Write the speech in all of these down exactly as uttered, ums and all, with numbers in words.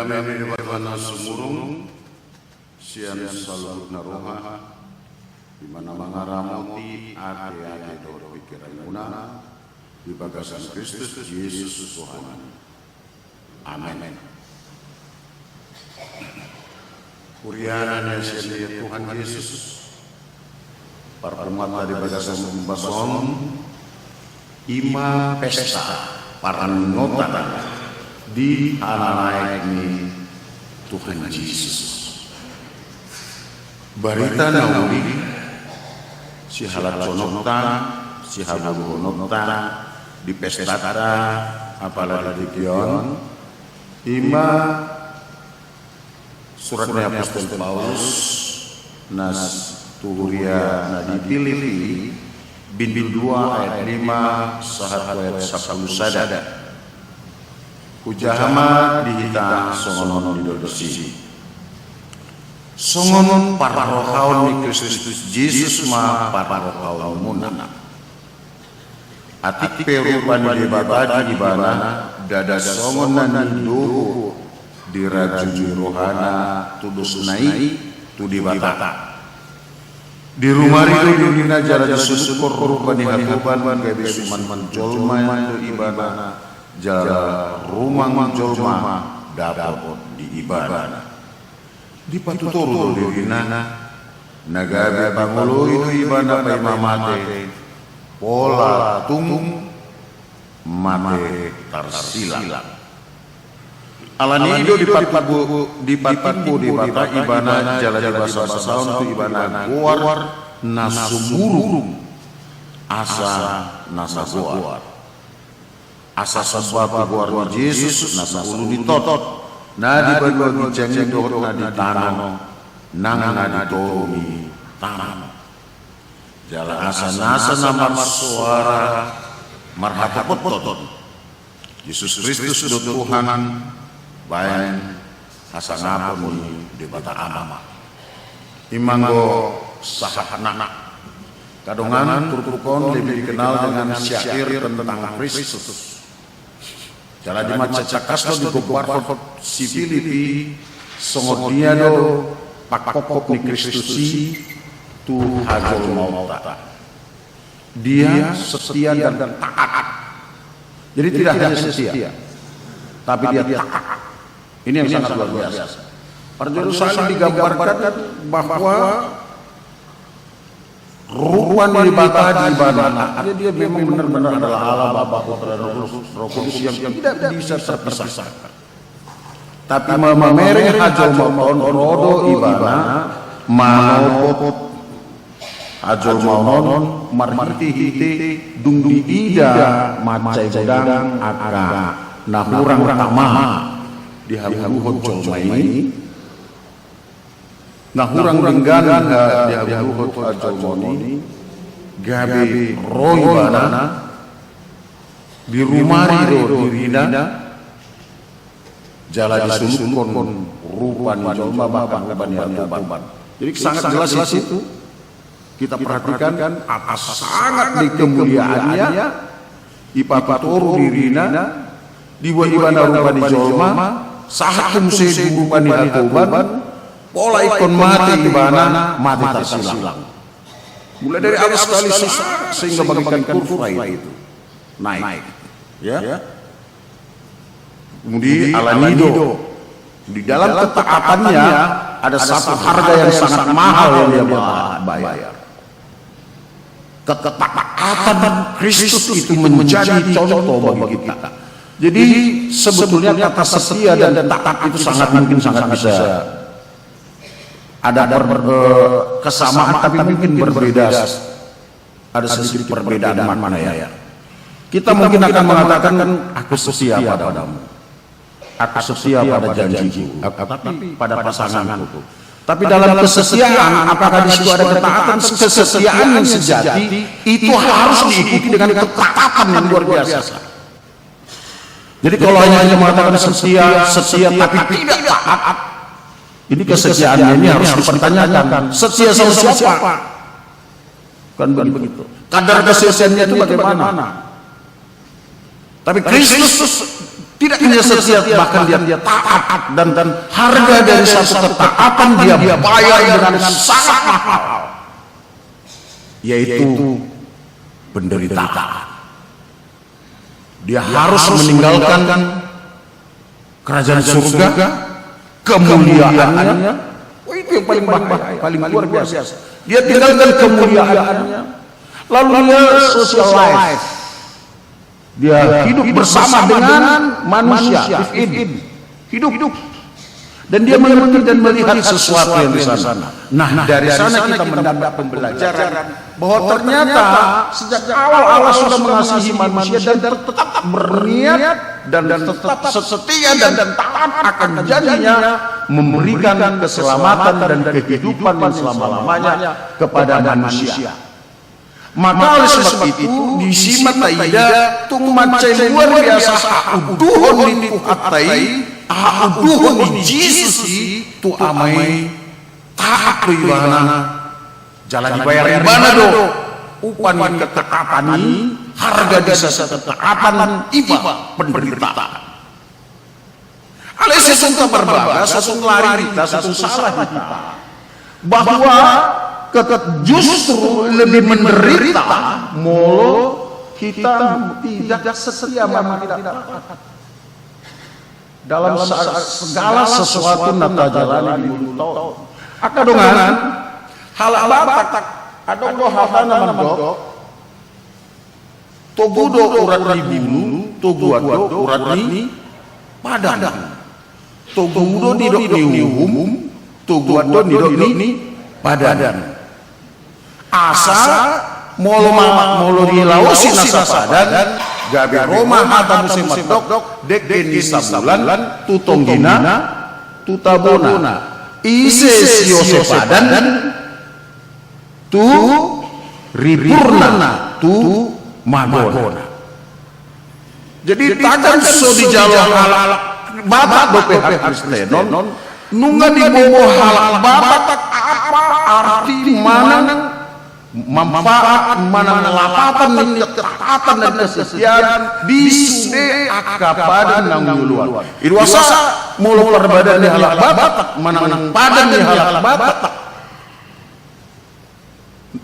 Nami Debata na sumurung sian saluhut na roha, di mana mangaramoti ateate dohot pingkiranmuna di bagasan Kristus Jesus Tuhan. Amen. Huriana na sian Tuhan Jesus, parpunguanta di bagasan ombas on, ima pesta parningotan di hananaek ni Tuhan Jesus. Barita na uli sihalashononta, sihabotohononta di pestanta, apala di tingki on, ima surat ni apostel Paulus na tu huria na di Pilipi, bindu dua ayat lima sahat tu ayat sampulu sada. Hujaha ma di hita songon on didok disi: Songon parrohaon ni Kristus Jesus ma parrohaonmuna. Atik pe rupa ni Debata di ibana, ndada songon na nidohot di rajum ni rohana tudosna i tu Debata. Dirumari do dirina jala disulukhon rupa ni hatoban gabe suman jolma do ibana, jala rumang jolma dapot di ibana. Dipatutoru do dirina, na gabe pangoloi do ibana paima mate, pola tung mate tarsilang. Alani i do dipatimbo, dipatimbo Debata ibana jala dibasabasahon tu ibana goar na sumurung asa nasa goar. Asa somba tu goar ni Jesus nasa ulu ni tot, na di banua ginjang i dohot na di tano, nang na di toru ni tano. Jala asa nasa na marsoara marhapothon: Jesus Kristus do Tuhan, baen hasangapon ni Debata Ama. Ima anggo sahatna. Angka dongan, turpuk on lebih dikenal dengan syair tentang Kristus. Jala dimansai tangkas do digombarhon si Pilipi songon dia do pangkophop ni Kristus i tu hajolmaonta. Dia setia dan taat. Jadi tidak hanya setia, tapi dia taat. Ini yang sangat luar biasa. Parjolo sahali digambarkan bahwa rupa ni Debata di ibana, artinya dia memang benar-benar adalah Allah, Bapa, Putra, dan Roh Kudus, Roh Kudus yang tidak bisa terpisahkan. Tapi ma-, mamereng hajolmaon on, ro do ibana manopot hajolmaon on marhitehite dung diida mansai godang angka na hurang tama dihabubuhon jolma i, na hurang denggan, eh, dihabubuhon hajolmaon i, gabe ro ibana, dirumari do dirina, jala disulukhon rupa ni jolma, bahkan rupa ni hatoban. Jadi sangat jelas di situ. Kita perhatikan, atas sangat ni kemuliaannya, dipatutoru dirina, dibuat ibana rupa ni jolma, sahat tu muse di rupa ni hatoban, pola ingkon mate ibana, mate tarsilang. Mulai dari awal sekali, sehingga bagaikan kurva itu naik. Ya. Kemudian alani do, di dalam ketaatannya ada satu harga yang sangat mahal yang dia ba-, bayar. Ketaatan Kristus itu menjadi contoh bagi kita. Jadi sebetulnya kata setia dan taat itu sangat mungkin sangat bisa ada per-, eh, kesamaan, tapi mungkin berbeda, ada sedikit perbedaan makna, ya. Kita mungkin akan mengatakan, "Aku setia padamu. Aku setia pada janjiku, aku, tapi pada pasanganku." Tapi dalam kesetiaan, apakah di situ ada ketaatan? Kesetiaan yang sejati itu harus diikuti dengan ketaatan yang luar biasa. Jadi kalau hanya kita mengatakan setia, setia, tapi tidak taat, ini kesetiaannya ini harus dipertanyakan. Setia sama siapa? Kan begitu. Kadar kesetiaannya itu bagaimana? Tapi Kristus Tidak hanya setia, bahkan dia taat, dan, dan harga dari satu ketaatan dia bayar dengan sangat mahal, yaitu penderitaan. Dia harus meninggalkan kerajaan surga, kemuliaannya. Oh, itu yang paling bahaya, paling luar biasa. Dia tinggalkan kemuliaannya, lalu dia social life. Dia hidup bersama dengan manusia, live in. Hidup. Dan dia mengerti dan melihat sesuatu yang di sana. Nah, dari sana kita mendapat pembelajaran bahwa ternyata sejak awal Allah sudah mengasihi manusia dan tetap berniat dan tetap setia dan taat akan janjinya memberikan keselamatan dan kehidupan yang selama-lamanya kepada manusia. Maka oleh sebab itu, disi ma taida tung mansai luar biasa haunduhon ni Tuhanta i, haunduhon ni Jesus i tu Ama i, taat do ibana, jala dibayar ibana do upa ni ketaatan i, harga di sasa ketaatan i ma penderitaan. Alai so tung taparbagas, so tung lari hita, so tung salah hita, bahwa ket-, justru lebih menderita molo hita tidak setia, mano tidak taat dalam sa-, segala sesuatu na tajalani di ngolunta on. Angka dongan, halak Batak adong do hatana mandok, togu do urat ni bulu, toguan do urat ni padan. Togu do nidok ni uhum, toguan do nidok ni padan. Asa molo ma-, molo dilaosi na sapadan, gabe ro ma hata muse mandok, dengke ni sabulan tu tonggina, tu tabona. Ise siose padan tu ripurna, tu magona. Jadi tagan so dijalo halak Batak dope hakristenon, nunga diboto halak Batak apa arti manang manfaat, manang lapatan ni ketaatan dan kesetiaan di sude angka padan na nioloan. I do asa molo parbadaan ni halak Batak manang padan ni halak Batak,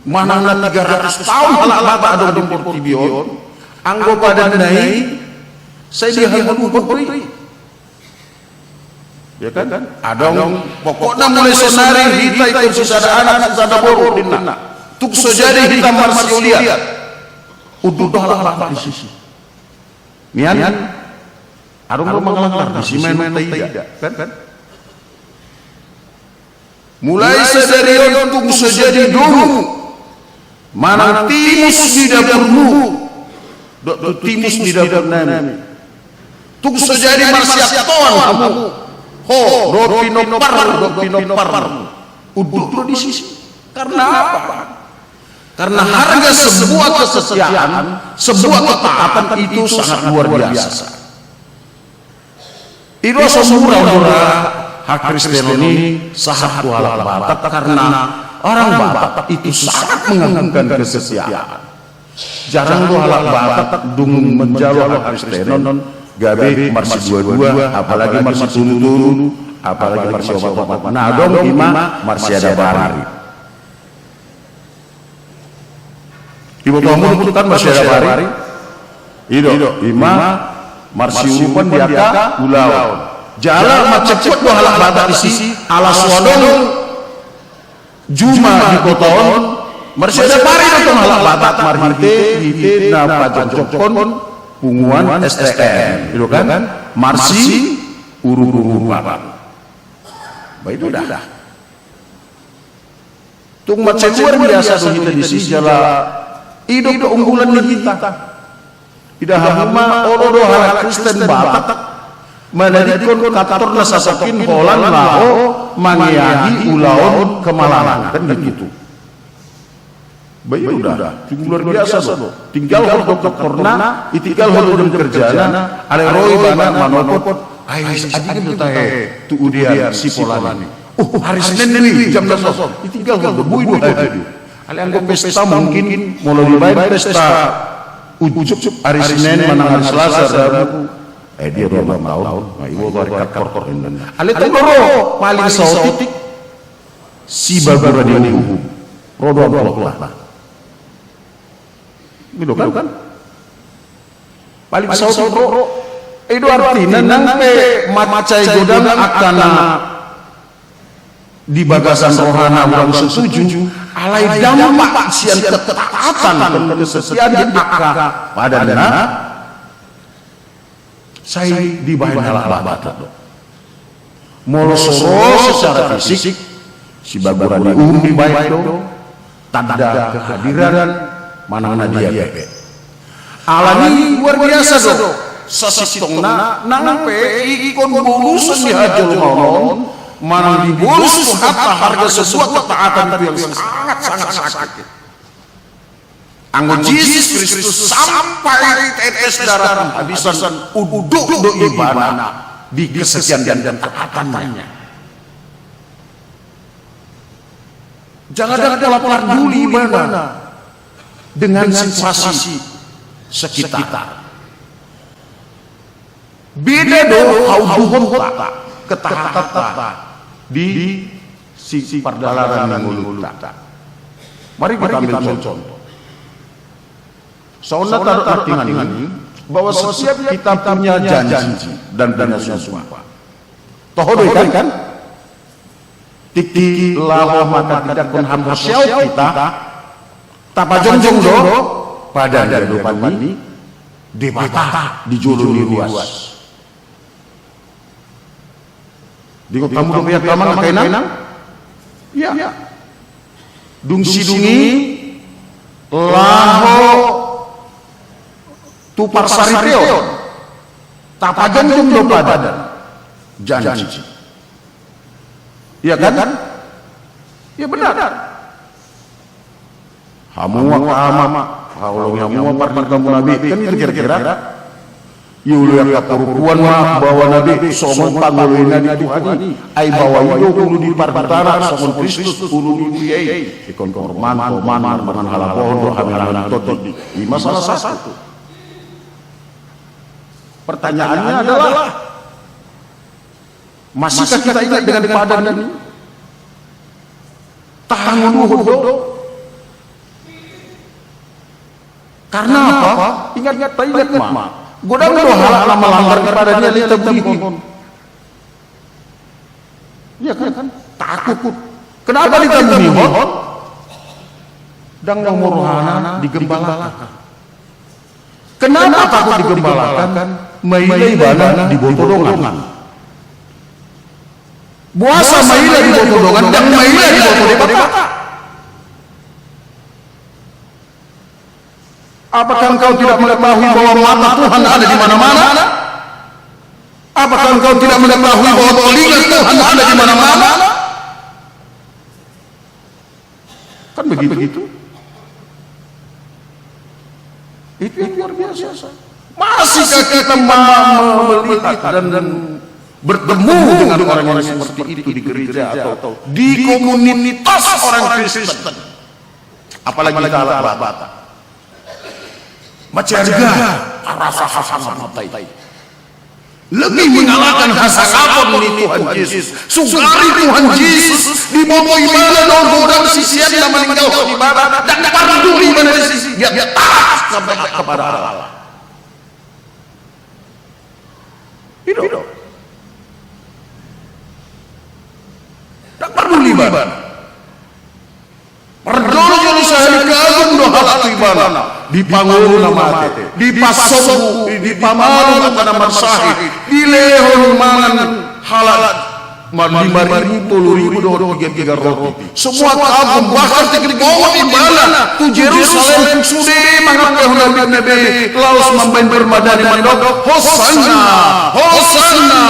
manang na tiga ratus taon halak Batak adong di portibi on, anggo padanna i sai dihagogothon do i. Ya kan? Adong, pokokna mulai sonari hita ingkon sisada anak, sisada boru ninna. Tung so jadi hita marsiolian. Unduk do halak Batak disi. Nian, adong do mangalanggar disi, main taida, kan? Mulai sadari on tung so jadi domu manang timus ni dapurmu dohot tu timus ni dapurnami. Tung so jadi marsiantoan hamu, ho dohot pinompar, dohot pinomparmu. Unduk do disi. Karena apa? Karena harga sebuah kesetiaan, sebuah ketaatan itu sangat luar biasa. I do asa mura-mura hakristenon i sahat tu halak Batak, karena orang Batak itu sangat mengagungkan kesetiaan. Jarang do halak Batak dung manjalo hakristenon gabe marsidua-dua, apalagi marsitolu-tolu, apalagi marsiopat-opat. Na adong i ma marsiadapari. Iboto hamu do kan marsiadapari? I do, i ma marsiurupan di angka ulaon. Jala mansai puas do halak Batak disi, ala so adong juma di kota on, marsiadapari do tong halak Batak marhite, hite na pajongjongkon punguan S T M. I do kan? Marsiurup-urupan. Bah, i do da. Tung mansai luar biasa do hita disi jala i do keunggulan ni hita. Ida hamu ma, olo do halak Kristen Batak manadingkon kantorna sasamping holan laho mangeahi ulaon kemalangan, kan gitu. Bah, i do da, tung luar biasa do. Tinggalhon do kantorna, ditinggalhon do jam kerjana, alai ro ibana manopot, ai adingan do tahe tu udean si Polan i. Oh, hari Senin do i, jam na son. Ditinggalhon do, boi do hadir. Alai anggo pesta mungkin, molo dibaen pesta ujung, ujung, hari Senin manang hari Selasa, Rabu, Eh, dia ro ma taon, na iboto ari Katkor, ninna. Alai tong do ro paling saotik, Sibagura ni Uhum. Ro do amplopna. I do kan? Paling saotik ro. I do artina nang pe mansai godang angka na di bagasan rohana hurang setuju, alai dampak sian ketaatan dan kesetiaan di angka padanna, sai dibahen halak Batak do. Molo so ro secara fisik, Sibagura ni Uhum dibahen do, tanda kehadiran manang na dia pe. Alani luar biasa do. Sasintongna nang pe ingkon bolusan di hajolmaon on, manang dibolus tu hata harga sebuah ketaatan tu yang sangat, sangat sakit. Anggo Jesus Kristus sampai tetes darah penghabisan, unduk do ibana di kesetiaan dan ketaatannya. Jala ndang pola parduli ibana dengan situasi sekitar. Beda do hauduhonta, ketaatanta di si pardalanan ni ngolunta. Mari kita ambil contoh. Songon na tadok nangkiningan i, bahwa setiap kita punya janji dan punya sumpah. Toho do i kan? Tingki laho manghatindanghon haporseaon hita, tapajongjong do padan ni adopan ni Debata di jolo ni ruas. Diingot hamu dope angka amang, angka inang? Ia. Dung sidung i laho tu parsaripeon, tapajongjong do padan janji. Ia kan? Ia benar. Hamu angka ama, haholongi hamu ma parhiteaonmuna be, kan gitu kira-kira. Ioloi angka parupuan ma baoana be songon pangoloina di Tuhan i. Ai baoa i do ulu di parhutana songon Kristus ulu di huria i. Ingkon hormat, hormat, hormat, halapohon dohot hami na tondi. I ma salah satu. Pertanyaannya adalah, masihkah kita ingat dengan padan i? Tahangoluhon do? Karena apa? Ingat, taingat ma, godang do halak na melanggar padan i alai tabulihon. Ia kan? Takut. Kenapa ditabulihon? Ndang lomo rohana digembalakan. Kenapa takut digembalakan? Maila ibana diboto dongan. Boasa maila diboto dongan, ndang maila diboto Debata? Apakah engkau tidak mengetahui bahwa mata Tuhan ada di mana-mana? Apakah engkau tidak mengetahui bahwa telinga Tuhan ada di mana-mana? Kan begitu. Itu yang luar biasa. Masihkah kita ma-, ma-, melihat dan bertemu dengan orang yang seperti itu di gereja atau di komunitas orang Kristen? Apalagi kita halak Batak. Mansai arga, rasa hasangap ma i. Lebih mengalahkan hasangapon ni Tuhan Jesus. Sugari Tuhan Jesus diboto ibana do godang sisean na maninggalhon ibana, ndang parduli ibana disi, dia taat kepada Allah. I do. Ndang parduli ibana. Parjolo-jolo sahali kagum do halak tu ibana, dipangolu na mate, dipasombu, dipamalum angka na marsahit, dilehon mangan halak ma-, lima ribu, tolu ribu dohot piga-piga roti. Semua kagum, bahkan tingki bongot ibana tu Jerusalem, sude mangampehon na be, laos mambahen permadani mandok, "Hosanna, Hosanna,"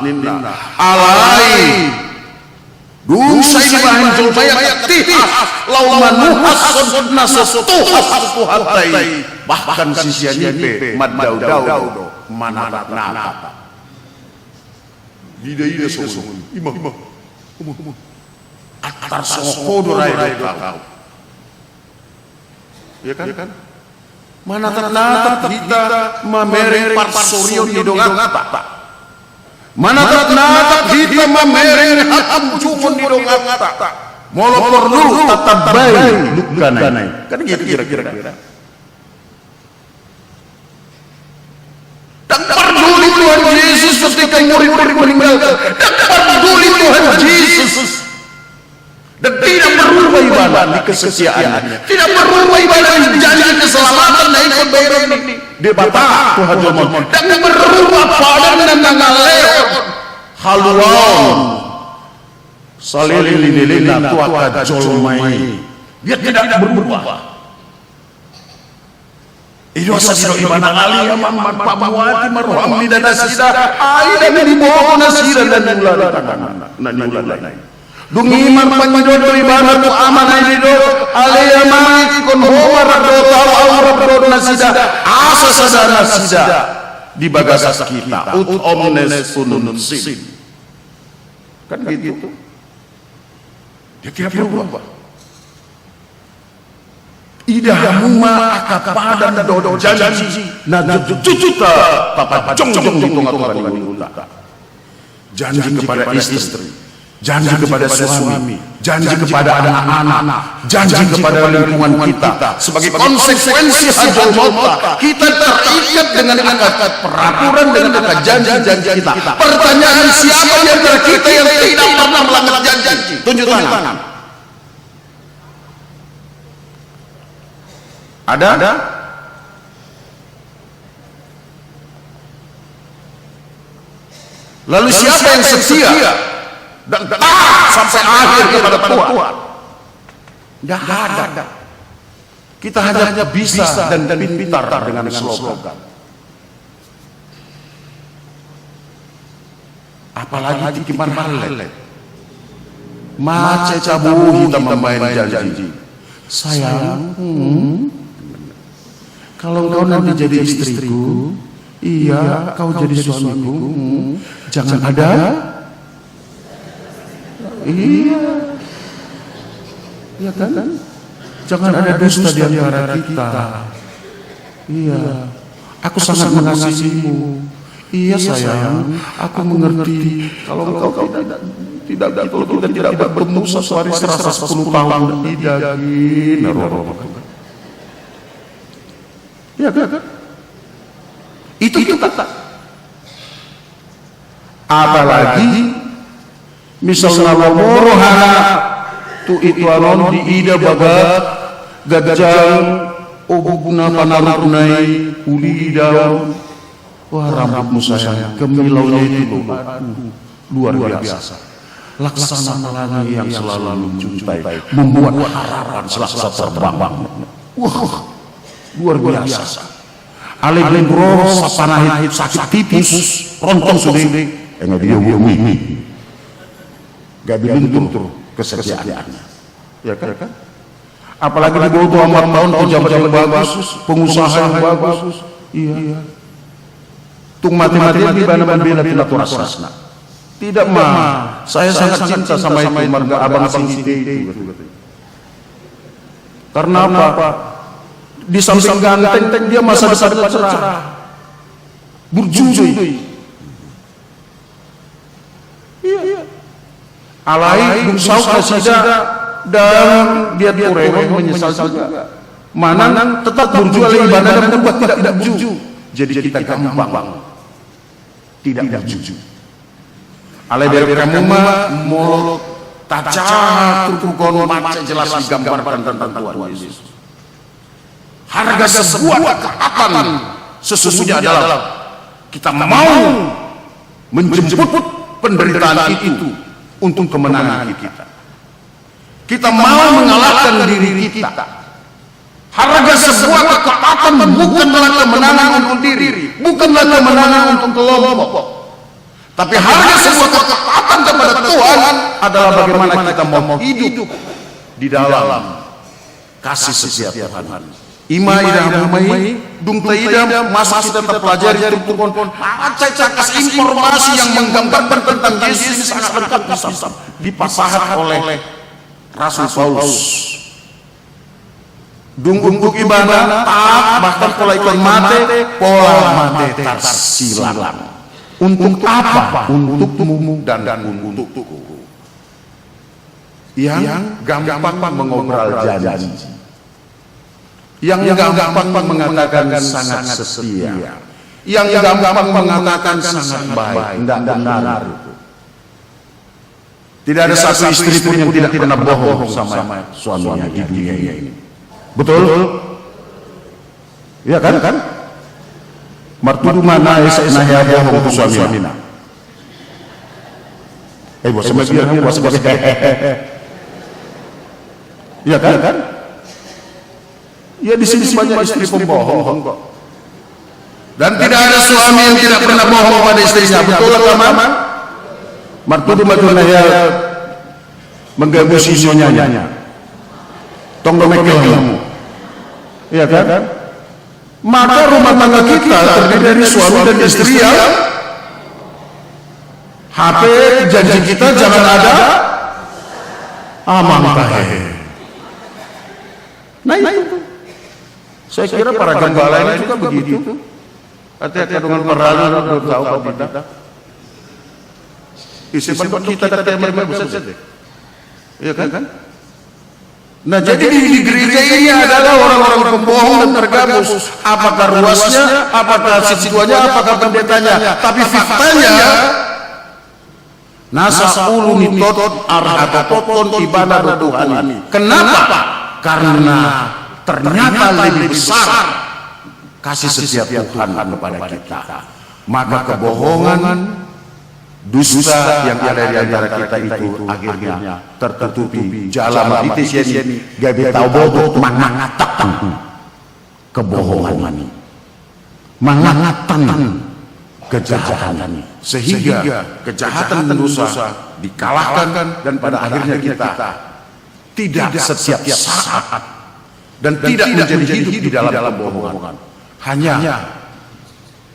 ninna. Alai Dung sai dibahen jolma i angka tihas, laho manuhashon na so tuha tu Tuhanta i, bahkan sisean i pe mandao-dao do, manatap-natap. Ida-ida songon i, ima, ima, ima. Antar songon ho do raja i, raja i. Ia kan? Ia kan? Manatap-natap hita mamereng parsorion ni donganta. Manatap-natap hita mamereng hamunjungon ni donganta. Molo porlu tatambai dungkana i. Kan gitu kira-kira. Ndang parduli Tuhan Yesus ketika murid-murid meninggalkan. Ndang parduli Tuhan Yesus. Dan tidak berubah ibana di kesetiaannya. Tidak berubah ibana di janji keselamatan na ingkon dibahen ni Debata tu hajolmaon. Ndang berubah padanna na mangalehon haluaon saleleng ni lelengna tu angka jolma i. Dia tidak berubah. I do asa didok ibana, Ale Amang, pamuati ma roham mida nasida, ai ndang diboto nasida na niula ni tanganna, na niula i. Dung i marpangidoan do ibana tu Amana i, didok, Ale Amang, ingkon Ho ma rap dohot ahu, ahu rap dohot nasida, asa sada nasida di bagasan hita, ut omnes unum sint. Kan gitu. Dia tidak berubah. Ida hamu ma angka padan dohot janji na jujur tapajongjong di tonga-tonga ni ngolunta. Janji kepada istri, janji kepada suami, janji kepada anak-anak, janji kepada lingkungan kita. Sebagai konsekuensi hajolmaonta, kita terikat dengan angka peraturan, dengan angka janji-janji kita. Pertanyaan, siapa di antara kita yang tidak pernah melanggar janji? Tunjuk tangan. Ada? Lalu siapa yang setia dan taat sampai akhir kepada Tuhan? Tidak ada. Kita hanya bisa dan pintar dengan slogan. Apalagi tingki marhallet. Mansai tabo hita mambahen janji. Sayang, hmm, kalau engkau nanti jadi istriku, iya, kau jadi suamiku, hmm, jangan ada. Iya. Iya kan? Jangan ada dusta di antara kita. Iya. Aku sangat mengasihimu. Iya, sayang, aku mengerti. Kalau engkau tidak, tidak, kalau kita tidak bertemu satu hari, serasa sepuluh tahun. Tidak, gini, Roro. Iya kan? Itu kita. Apalagi misalna lomo rohana tu ituanon, diida bagak, ganjang obukna, panarukna i, uli daon. Wah, rambutmu sayang, kemilaunnya itu loh, aduh, luar biasa. Laksana pelangi yang selalu mencintai, membuat harapan selasa terbang. Wah, luar biasa. Alai dung ro sapanahit sakit tipus, rontok sude, enggak dia hubungi. Gabe luntur kesetiaannya. Ya kan? Apalagi diboto amat taon, pejabat yang bagus, pengusaha yang bagus. Iya. Tung mate-matean do ibana mambela tu natorasna. Tidak, Ma, saya sangat cinta sama itu marga Abang si Ite itu. Karena apa? Di samping ganteng, dia masa depannya cerah. Burju do i. Iya. Alai dung saut nasida, ndang dia tu renggon, menyesal juga. Manang tetap burju, alai ibana ndang berubah, tidak burju. Jadi kita gampang tidak burju. Alai berek hamu ma, molo tajaha turpuk on, mansai jelas digambarkan tentang Tuhan Yesus. Harga sebuah ketaatan sesungguhnya adalah kita mau menjemput penderitaan itu untuk kemenangan kita. Kita mau mengalahkan diri kita. Harga sebuah ketaatan bukanlah kemenangan untuk diri, bukanlah kemenangan untuk kelompok. Tapi harga sebuah ketaatan kepada Tuhan adalah bagaimana kita mau hidup di dalam kasih setia Tuhan. I ma, ida hamu ma i, dung taida, masa kita tapelajari turpuk on, mansai tangkas informasi yang menggambarkan tentang Yesus ini sangat lengkap dipasahat oleh Rasul Paulus. Dung untuk ibana taat, bahkan pola ingkon mate, pola mate tarsilang. Untuk apa? Untukmu dan untukku. Yang gampang mengobral janji, yang gampang mengatakan sangat setia, yang gampang mengatakan sangat baik, nggak benar itu. Tidak ada satu istri pun yang tidak pernah bohong sama suaminya di dunia ini. Betul? Iya kan? Martudu ma na hea bohong tu suamina. Eh, bos, sama dia, bos, bos. Iya kan? Ya, di sini banyak istri pembohong kok. Dan tidak ada suami yang tidak pernah bohong pada istrinya. Betul, Amang? Martudu ma tu na hea menggabusi suaminya. Tong do mengkelmu. Iya kan? Maka rumah tangga kita terdiri dari suami dan istri yang hape janji kita jangan ada amang tahe. Nah, itu. Saya kira para gembala ini juga begitu. Artinya, kadungan paralu, belum tahu apa tidak. Isi pondok kita, kata yang berbeda, buset deh. Iya kan? Nah, jadi di, di gereja ini adalah orang-orang pembohong dan tergabus. Apakah ruasnya, apakah sintuanya, apakah pendetanya? Tapi faktanya, na saulu ni tot arhatopothon ibana do Tuhan i. Kenapa? Karena ternyata lebih besar kasih setia Tuhan kepada kita. Maka kebohongan, dusta yang ada di antara kita itu akhirnya tertutupi jala marhite sian i, gabe taboto mangantakan kebohongan i, mangantakan kejahatan i, sehingga kejahatan dan dosa dikalahkan dan pada akhirnya kita tidak setiap saat dan tidak menjadi hidup di dalam kebohongan. Hanya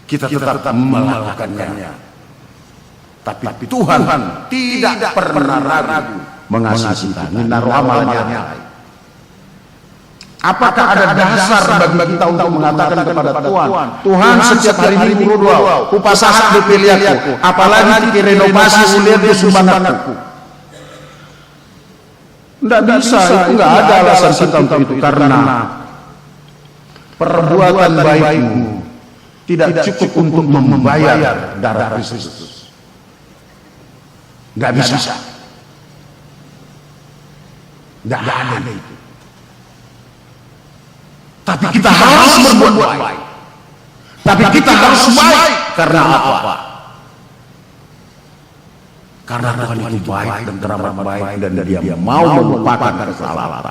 kita tetap melakukannya. Tapi Tuhan tidak pernah ragu mengasihi kita. Ninna roha ma alani i. Apakah ada dasar bagi kita untuk mengatakan kepada Tuhan, "Tuhan, setiap hari Minggu ro do au hupasahat do peleanku, apalagi tingki renovasi, hulehon do sumbanganku"? Nggak bisa, itu nggak ada alasan kita untuk itu, karena perbuatan baikmu tidak cukup untuk membayar darah Kristus. Nggak bisa. Nggak ada itu. Tapi kita harus berbuat baik. Tapi kita harus baik karena apa? Karena Tuhan itu baik dan teramat baik dan Dia mau melupakan kesalahan.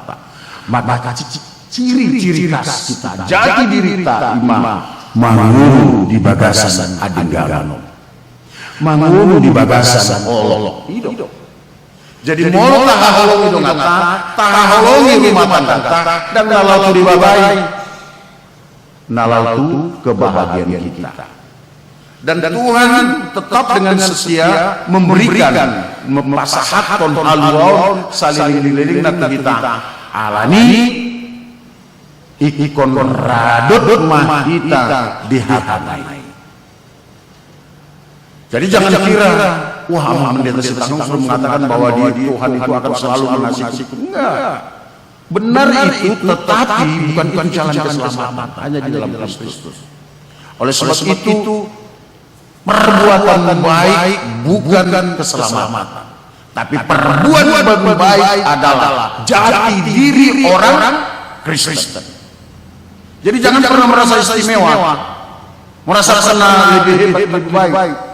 Maka ci-, ciri-ciri khas kita, jati diri ta, ima mangolu di bagasan hadengganon, mangolu di bagasan holong. I do. Jadi molo tahaholongi donganta, tahaholongi rumah tanggata, ndang na laho tu dibabai, na laho tu kebahagiaan kita. Dan Tuhan tetap dengan setia memberikan, mempasahathon haluaon saleleng ni lelengna tu hita. Alani i ingkon radot ma hita di hatana i. Jadi jangan kira, "Wah, Amang Pendeta Sitanggang sudah mengatakan bahwa di Tuhan itu akan selalu mengasihiku." Enggak. Benar itu, tetapi bukan itu jalan keselamatan, hanya di dalam Kristus. Oleh sebab itu, perbuatan baik bukan keselamatan. Tapi perbuatan baik adalah jati diri orang Kristen. Jadi jangan pernah merasa istimewa, merasa pernah lebih hebat, lebih baik.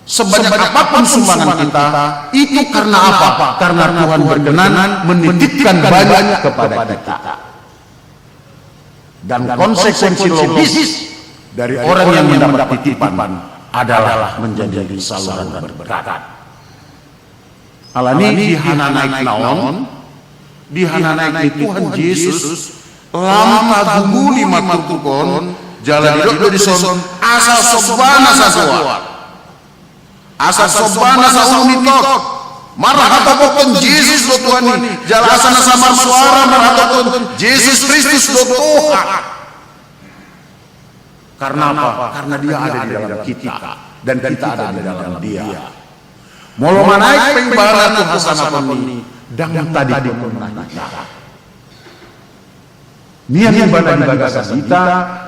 Sebanyak apapun sumbangan kita, itu karena apa? Karena Tuhan berkenan menitipkan banyak kepada kita. Dan konsekuensi logis dari orang yang mendapat titipan adalah menjadi saluran berkat. Alani i di hananaekna on, di hananaek ni Tuhan Jesus, lam tagumuli ma turpuk on, jala didok do dison, asa sombana sagoar. Asa sombana saulu ni tot. Marhatophon Jesus do Tuhan i, jala asa na samarsuara marhatophon Jesus Kristus do Tuhan. Karena apa? Karena Dia ada di dalam kita dan kita ada di dalam Dia. Molo manaek pe Ibana tu hasanaponNi, ndang tadingkononna hita. Mian Ibana di bagasan hita,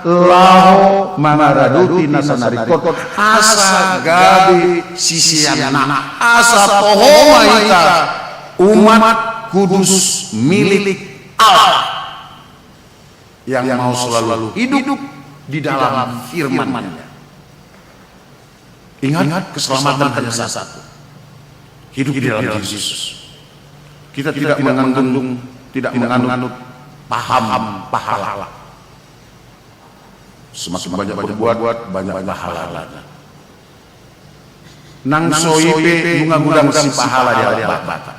laho mangaradoti nasa na ringkot, asa gabe siseanna, asa toho ma hita umat kudus milik Allah yang mau selalu hidup di dalam firman-Nya. Ingat, keselamatan hanya satu. Hidup di dalam Yesus. Kita tidak mengandung, tidak menganut paham pahala. Semakin banyak berbuat, banyak pahalanya. Nang so i pe nunga godang sipahala di halak Batak.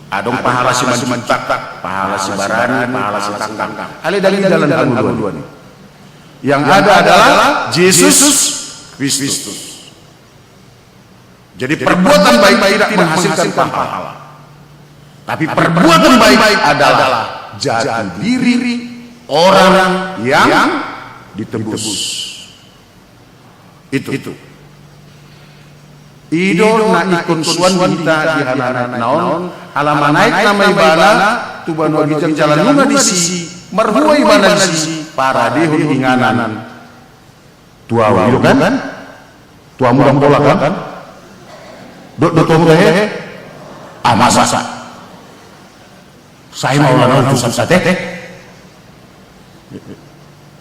Adong pahala simanjuntak, pahala sibarani, pahala sitanggang. Alai ndang i dalan hangoluan i. Yang ada adalah Jesus Kristus. Jadi perbuatan baik tidak menghasilkan pahala. Tapi perbuatan baik adalah jati diri orang yang ditebus. Itu. I do na ingkon suan hita di hanaek na on, ala manaek nama Ibana tu banua ginjang jala nunga disi marhua Ibana disi paradehon inganan tu ahu, i do kan? Tu ahu ndang pola kan? Dohot do tu ahu hehe? Ah, masa? Sai ma holan on tu sasat, eh?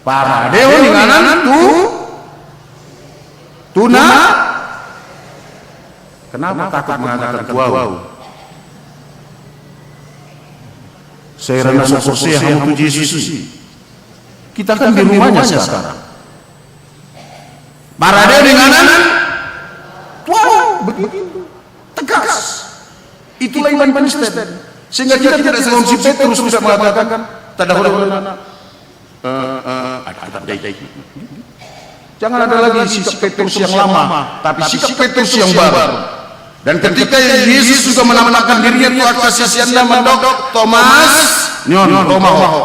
Paradehon inganan tu, tu na. Kenapa takut mengatakan tu ahu? Sai ra na so porsea hamu tu Jesus i. Kita kan di rumahnya sekarang. Paradehon inganan tu ahu, begitu. Tegas. Itulah iman Kristen. Sehingga kita tidak songon si Petrus tidak mengatakan, tanda huruf, eh, eh, ada, ada, ada. Jangan ada lagi sikap Petrus yang lama, tapi sikap Petrus yang baru. Dan ketika Yesus juga menampakkan dirinya tu angka siseanna mandok, "Tomas, nion, ro ma ho."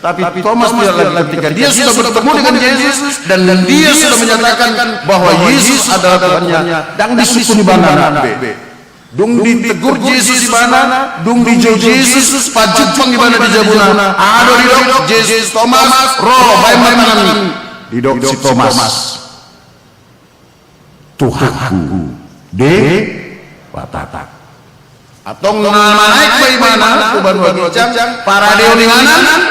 Tapi Tomas tidak lagi, ketika dia sudah bertemu dengan Yesus dan dia sudah menyatakan bahwa Yesus adalah Tuhannya, ndang disungkun ibana be. Dung ditegur Jesus ibana, dung dijou Jesus, pajumpang ibana di jabuna, adong didok Jesus, "Tomas, ro, baen ma tanganmi." Didok si Tomas, "Tuhanku, Debataku." Antong na manaek pe ibana tu banua ginjang, paradehon inganan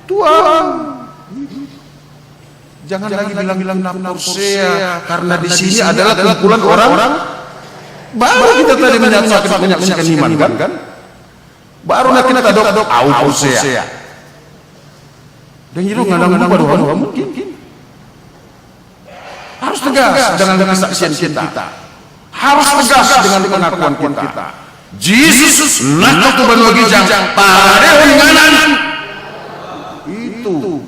tu ahu. Jangan lagi bilang-bilang ndang porsea, karena di sini adalah kumpulan orang baru. Kita tadi menyaksikan, menyaksikan iman, kan? Baru na kita tadok, "Ahu porsea." Dan itu nggak nanggung pada orang mungkin. Harus tegas dengan kesaksian kita. Harus tegas dengan pengakuan kita. Jesus nangkok tu banua ginjang, paradehon inganan. Itu.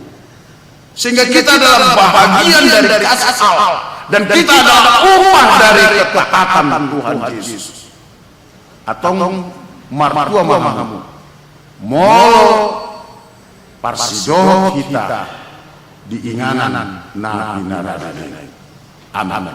Sehingga kita adalah bahagian dari kasih Allah. Dan kita adalah upah dari ketaatan Tuhan Yesus. Antong martua ma hamu molo parsidohot hita di inganan na pinarade i. Amen.